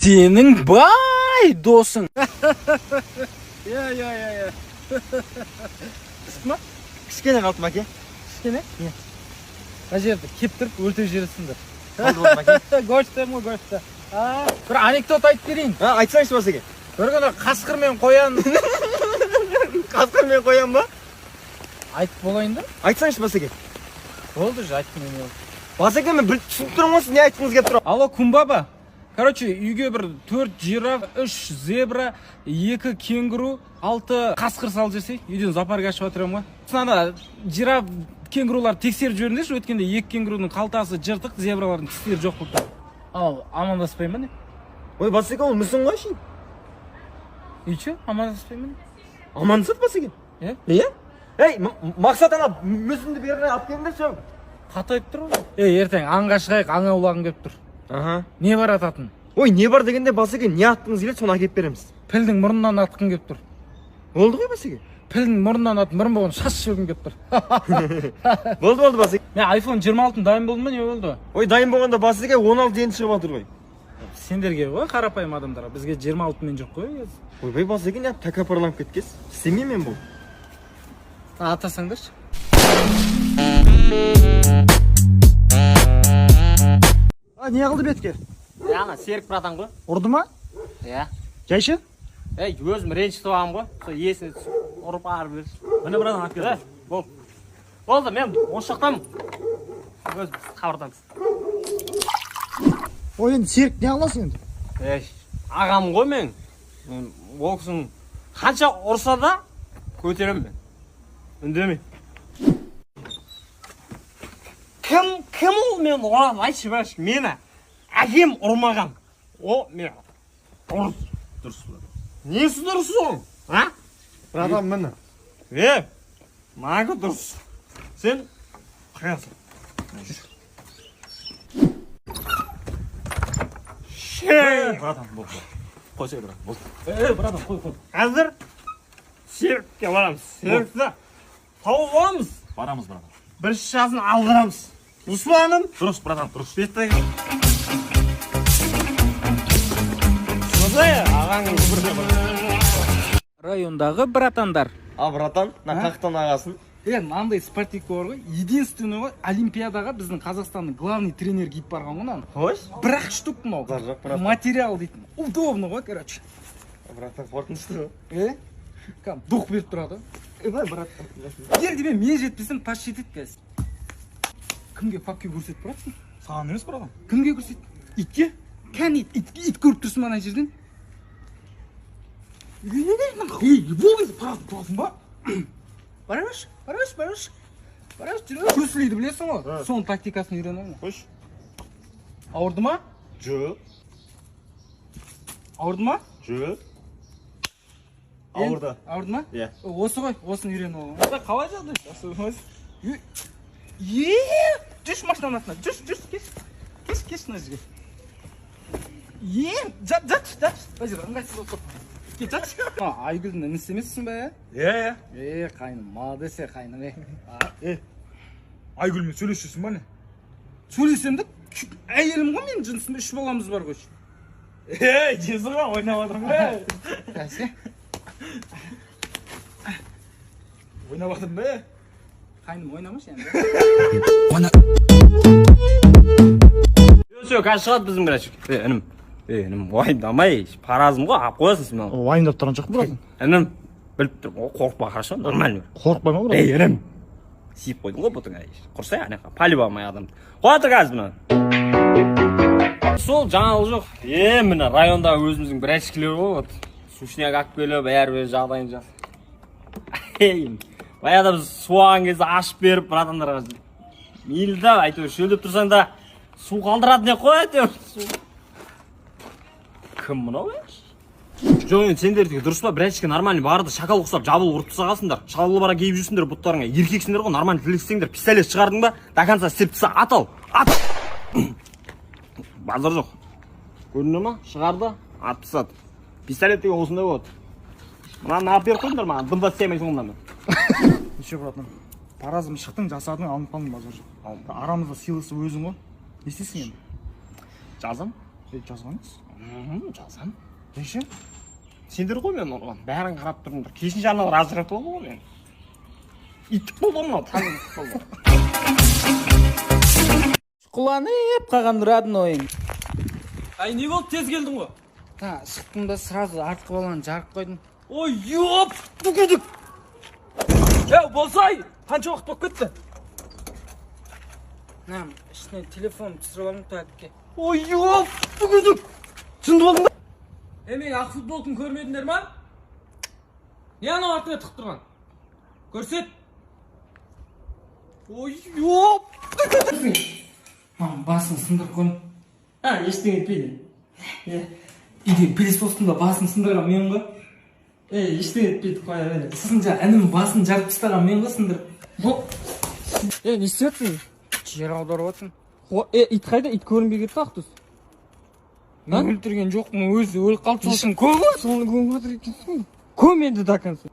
Сенің бай досың. Иә, иә, иә, иә. Пісті ма? Кішкене қалды, Мәке. Кішкене? Иә. Мына жерді кептіріп, өртеп жібересіңдер. Болды, болды, Мәке. Гошты ғой, гошты. Бір анекдот айтып берейін. А, айтсаңшы, Басеке. Бір күні қасқыр мен қоян. Қасқыр мен қоян ба? Айтып болайын да. Айтсаңшы, Басеке. Болды уже, айттым, не болды. Басеке, мен біліп, түсініп тұрмын ғой, сіз не айтқыңыз келіп тұр. Алло, Кумбаба. Короче, үйге бір төрт жираф, үш зебра, екі кенгуру, алты қасқыр салып жіберсей, үйден зоопарк ашып жатыр едім ғой. Сосын ана жираф, кенгуруларды тексеріп жіберіңдерші, өткенде екі кенгурудың қалтасы жыртық, зебралардың тістері жоқ болып тұр. Ал, амандаспай ма не? Ой, Басеке, ол мүсін ғой шын. И че, амандаспай ма не? Амандасады, Басеке. Е? Иә? Ей, Мақсат, ана мүсінді бері қарай алып келіңдерші. Қатайып тұр ғой. Ей, ертең аңға шығайық, аң аулағым келіп тұр. Аха. Не бар ататын? Ой, не бар дегенде, Басеке, не атқыңыз келеді, соны әкеліп береміз. Пілдің мұрнынан атқым келіп тұр. Болды ғой, Басеке. Пілдің мұрнынан атып, мұрын болған шашып жібергім келіп тұр. Болды, болды, Басеке. Мен iPhone 26 дайын болды ма, не болды? Ой, дайын болғанда, Басеке, 16 енді шығып жатыр ғой. Сендерге ғой, қарапайым адамдарға, бізге 26 мен жоқ қой қазір. Ойбай, Басеке, не тәкаппарланып кеткенсіз? Істемеймін мен бұл. Атасаңдаршы. А, не қылды бетке? Е, ана Серік братан ғой. Ұрды ма? Иә. Жайшы? Ей, өзім ренжітіп алғанмын ғой, сол есіне түсіп, ұрып ары бері. Міне, братан, алып Е, келдім. болды, болды, мен осы жақтамын, өзіміз хабардамыз. Ой, енді Серік не қыласың енді? Ей, ағам ғой мен ол кісінің қанша ұрса да көтеремін, мен үндемей. Кім, кім ол мені ұрады, айтшы, бәш? Мені әкем ұрмаған, о мен ұрды. Дұрыс, братан. Несі дұрыс оның, а? Братан, міне. Е, маған дұрыс. Сен қаясың? Шей! Братан, болды. Қойсай, брат, болды. Е, братан, қой, қой. Қазір Серікке барамыз. Серікті тауып аламыз. Барамыз, братан. Бір шашын алдырамыз. Русланым. Дұрыс, братан, дұрыс. Бетті. Сондай ағаң. Райондағы братандар. А, братан, мына қақтан ағасын. Е, мынандай спортивка бар ғой, единственный ғой, олимпиадаға біздің Қазақстанның главный тренер киіп барған ғой мынаны. Хош. Бір ақ штук мынау. Базар жоқ, братан. Материал дейтін. Удобно ғой, короче. Братан, қорқынышты ғой. Е? Кәдімгі дух беріп тұрады. Ой, братан. Егер де мен жетпесем, тас жетеді қазір. Кімге папка көрсетіп тұрасың? Саған емес, братан. Кімге көрсет? Итке? Кәне ит, ит, ит көріп тұрсың ба ана жерден? Ей, бол енді, братан, тұрасың ба? Бара берші, бара берші, бара берші. Бара берші, жүре берші. Брюс Лиді білесің ғой? Соның тактикасын үйреніп алған. Қойшы. Ауырды ма? Жоқ. Ауырды ма? Жоқ. Ауырды. Ауырды ма? Иә. Осы ғой, осыны үйреніп алған. Қалай жағдай? Жақсы. Е, жүрші машинаның артына. Жүрші, жүрші, кеш. Кеш, кеш мына жерге. Е, жат, жатшы, жатшы. Мына жер ыңғайсыз болып тұр. Кел, жатшы. А, Айгүлдің інісі емессің бе? Иә, иә. Е, қайным, молодец, е, қайным, е. Айгүлмен сөйлесіп жүрсің ба, не? Сөйлесем де, әйелім ғой менің, жынысым, үш баламыз бар ғой. Ей, жезі ғой, ойнап жатырмын ба? Бәсе. Ойнап жатырмын ба? Қайным, ойнамашы енді. Все, қазір шығады біздің братчик. Е, інім. Е, інім, уайымдамай, паразым ғой, алып қоясың сен маған. Уайымдап тұрған жоқпын, братан. Інім, біліп тұрмын ғой, қорықпа, хорошо, нормально. Қорықпай ма, брат? Ей, інім. Сиіп қойдың ғой бұтыңа. Құрсай ана жаққа, по-любому адамды. Қоя тұр қазір мынаны. Сол жаңалық жоқ. Е, міне райондағы өзіміздің братчикілер ғой, вот. Сушняк алып келіп, бәрі өз жағдайын жас. Ей, баяғыда біз су алған кезде ашып беріп братандарға, мейлі да, әйтеуір шөлдеп тұрсаң да су қалдыратын ек қой әйтеуір. Су. Кім мынау, е? Жоқ, енді сендердікі дұрыс па, братчики? Нормальный барды шакал ұқсап жабылып ұрып тастағансыңдар, шалбар бара киіп жүрсіңдер бұттарыңа. Еркексіңдер ғой, нормально тілессеңдер. Пистолет шығардың ба, до конца істеп таста, ат, ал, ат, базар жоқ. Көрдіңдер ма, шығарды, атып тастады. Пистолет деген осындай болады. Мынаны алып беріп қойыңдар маған, дым да істей алмайсың ғой мынаны. Неше, братан? Паразым шықтың, жасадың, алынып қалдың, базар жоқ. Арамызда сыйлысы өзің ғой. Не істейсің енді? Жазам. Е, жазған емес. Жазам. Неше? Сендер ғой мен ұрған. Бәрін қарап тұрдым. Керісінше, аналар ажыратып алды ғой мені. Иттік болды ғой мынау, таза иттік болды. Құланып қалған, родной. Ай, не болды, тез келдің ғой? Та шықтым да, сразу артқы баланы жарып қойдым. Ой, ёп, бүгіндік. Е, болсай, қанша уақыт болып кетті? На, ішіне телефон түсіріп алдым туалетке. Ой, ёп, бүгіндік. Жынды болдың ба? Е, менің ақ футболканы көрмедіңдер ма? Не, анау артыңа тығып тұрған? Көрсет. Ой, ёп. Мам, басын сындырып қойдым. А, ештеңе етпейді. Үйде пылесостың да басын сындырған мен ғой. Е, ештеңе етпейді, қоя бер. Сосын жаңа інім басын жарып тастаған мен ғой, сындырып. Е, не істеп жатсың? Жер аударып жатырмын. Е, ит қайда? Ит көрінбей кетті, Ақтөс. Мен өлтірген жоқпын, өзі өліп қалды, сосын көм. Соны көміп жатыр екенсің. Көм енді до конца.